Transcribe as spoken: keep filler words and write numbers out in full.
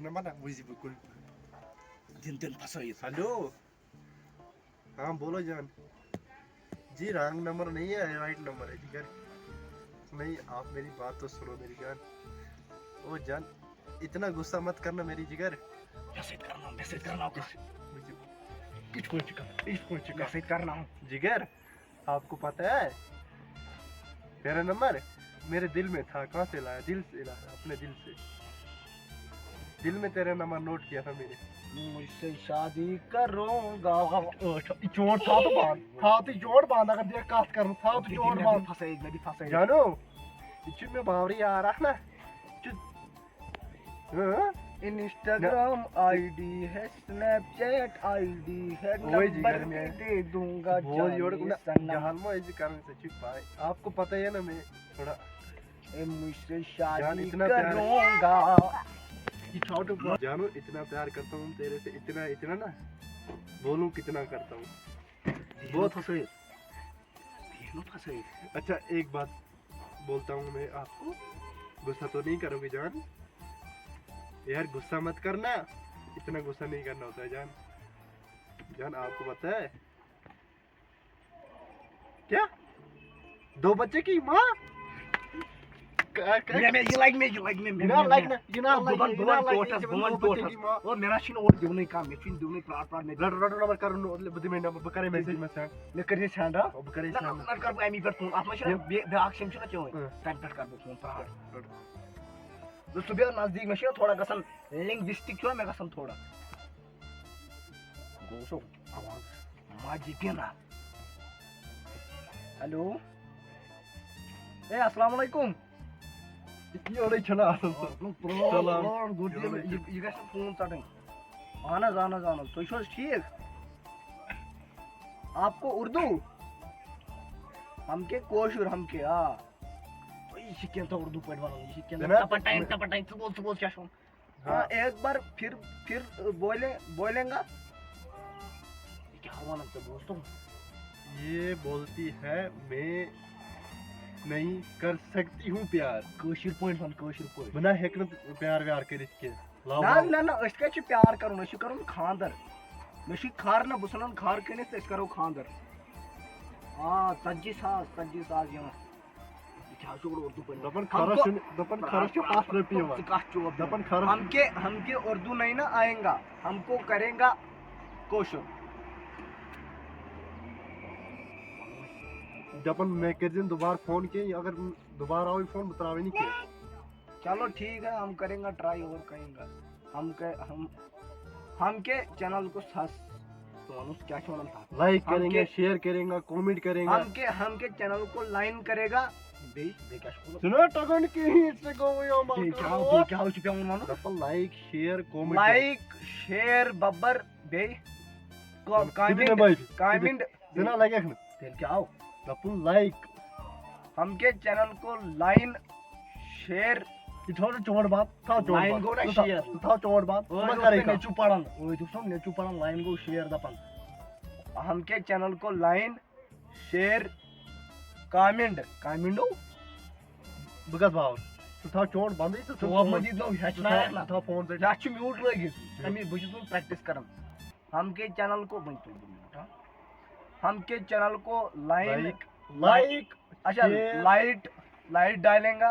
Number نا وزی بکل. دن دن پھسائیت. Hello. ہاں، بولو جان. جی، رانگ نمبر نہیں ہے، رائٹ نمبر ہے جگر. نہیں، آپ میری بات تو سنو میری جان. او جان، اتنا غصہ مت کرنا میری جگر. میسج کرنا، میسج کرنا. کچھ کچھ کچھ کچھ میسج کرنا. جگر، آپ کو پتہ ہے، میرا نمبر میرے دل میں تھا. کہاں سے لایا؟ دل سے لایا، اپنے دل سے. دل میں تیرا نمبر نوٹ کیا تھا میرے. مجھ سے شادی کروں گا. چونٹ تھا تو باند، تھا تو چونٹ باند. اگر دیا کات کرن، تھا تو چونٹ باند. پھسائی، میں بھی پھسائی. جانو، یہ چھ مے باوری یار اکھ نا. چھ، ہاں؟ انسٹاگرام آئی ڈی ہے، سنیپ چیٹ آئی ڈی ہے، اوے نمبر جگر بھی میں دے دوں گا. بول یور جانے کو نا، سنم. جہان ما ایسے کرنے سے چھ پائے. آپ کو پتہ ہے نا، میں تھوڑا اے مجھ سے جان، شادی اتنا پیار ہے. کروں گا. یہ چھوٹو کو جانو، اتنا پیار کرتا ہوں تیرے سے، اتنا، اتنا نا، بولوں کتنا کرتا ہوں. بہت پھسائی. اچھا، ایک بات بولتا ہوں میں آپ کو، غصہ تو نہیں کرو گے جان؟ یار، غصہ مت کرنا، اتنا غصہ نہیں کرنا ہوتا ہے جان. جان، آپ کو پتہ ہے کیا؟ دو بچے کی ماں؟ ک-، ک-، مےٚ، مےٚ، یہِ لگہِ مےٚ، یہِ لگہِ مےٚ، مےٚ، یہِ نہ مےٚ، لگہِ مےٚ. نہ، یہِ نہ لگہِ، بہٕ بَنہٕ، یہِ بہٕ نہ بَنہٕ لگہِ، ٹوٹھس، یہِ بہٕ بَنہٕ دو بچے دۄہَس. کی ماں. او، مےٚ نہ چھُنہٕ اورٕ دِونٕے کانٛہہ، مےٚ چھُنہٕ دِونٕے پرٛار، پرٛار، مےٚ رَٹو، رَٹو نمبر، کَرُن نہٕ، بہٕ دِمے نمبر، بہٕ کَرے message. مےٚ send. او، بہٕ کَرے نہ، send. نہ، نہ، کَرٕ بہٕ اَمی پٮ۪ٹھ phone. اَتھ منٛز چھُنہ بیٚیہِ بیٛاکھ sim چھُنہ چٲنۍ، اۭں. تَمہِ پٮ۪ٹھ کَرٕ بہٕ phone پرٛار. رَٹو. دوٚپ، سُہ بیٚہہ نزدیٖک، مےٚ چھُنہ تھوڑا گژھان linguistic چھُنہ مےٚ گژھان تھوڑا. گوٚو سُہ آواز. ماجہِ بیٚنہِ. ہیلو. اے، السلام علیکم. یورے چھُنہٕ آسان سُہ. وعلیکم السلام. سلام. گُڈ یورے ڈے، چھُ. یہِ، یہِ گژھِ نہٕ phone ژَٹٕنۍ. اہن حظ، اہن حظ، اہن حظ. تُہۍ چھِو حظ ٹھیٖک؟ آپ کو اردو؟ ہم کے کٲشُر، ہم کے، آ. تُہۍ، یہِ چھِ کینٛہہ تہٕ اردو پٲٹھۍ وَنان، یہِ چھِ کینٛہہ جناب، ٹپٹاین، ٹپٹاین، ژٕ بول، ژٕ بول، کیٛاہ چھُ وَنان؟ ہاں، ایک بار پھر، پھر بولے، بولیں گا؟ یہ کیا ہوا لگتا ہے دوستوں؟ یہ بولتی ہے، میں نہیں کر سکتی ہوں پیار. کٲشِر پٲٹھۍ وَن، کٲشِر پٲٹھۍ. بہٕ نہ ہیٚکہٕ نہٕ پیار ویار کٔرِتھ کینٛہہ. لاو، نہ، لاو. نہ، نہ، أسۍ کَتہِ چھِ پیار کَرُن؟ أسۍ چھِ کَرُن خانٛدر. مےٚ چھُے خارنہٕ، بہٕ ژھٕنَن خار کٔنِتھ تہٕ أسۍ کَرو خانٛدر. آ، ژتجی ساس، ژتجی ساس یِوان. یہِ کیٛاہ چھُ اورٕ اردو پٲٹھۍ؟ دَپان ہم خرٕچ کو چھُنہٕ، دَپان خرٕچ چھُ پانٛژھ رۄپیہِ یِوان. ژٕ کَتھ چوب دِوان؟ دَپان خرٕچ ہم چھُ کے، ہم کے اردو نہیں نا آئیں گا، ہم کو کریں گا کوشش. دَپان مےٚ کٔرۍزِ نہٕ دُبارٕ phone کینٛہہ، اگر دُبارٕ آوٕے phone، بہٕ ترٛاوَے نہٕ کینٛہہ. چلو ٹھیک ہے، ہم کریں گا try اور کہیں گا. ہم کے، ہم، ہم کے channel کو سس، تو ہم کیا چھوڑا تھا؟ Like ہم کریں گے، کے share کریں گا، comment کریں گا. ہم کے، ہم کے channel کو line کرے گا. بے، بے کیا چھوڑا؟ چھُنہ ٹکان کِہیٖنۍ، ژےٚ گوٚوُے یوم بیٚیہِ کیٛاہ، بیٚیہِ کیٛاہ چھُ پٮ۪وان وَنُن؟ دَپان like، share، comment. Like، share، بَبَر، بیٚیہِ کو-، ژٕ دِ مےٚ comment، بَچہِ. Comment. ژٕ نہ لَگَکھ نہٕ. تیٚلہِ کیٛاہ آو؟ دَپُن like. ہم کے channel کو line، share. یہِ تھاو ژٕ چونٛٹھ بنٛد، تھاو چونٛٹھ line بنٛد. گوٚو نا ژٕ تھاو، share. ژٕ تھاو چونٛٹھ بنٛد. ژٕ اوے ما اوس کَرَے مےٚ کَتھ؟ نیٚچوٗ پَران. اوے دوٚپُن نیٚچوٗ پَران، line گوٚو share دَپان. ہم کے channel کو line، share، comment، comment او؟ بہٕ گژھٕ باور. ژٕ تھاو چونٛٹھ بنٛدٕے، ژٕ ژٕ وَن مےٚ دِتھ نو ہیٚچھناوَکھ نا. ژٕ تھاو phone ژٕ. یَتھ چھُ mute لٲگِتھ. اَمی بہٕ چھُس وۄنۍ practice کران. ہم کے channel کو وۄنۍ تُل بہٕ mute، ہاں؟ ہم کے channel کو line، like، like، اچھا، share. Light، light ڈالیں گا،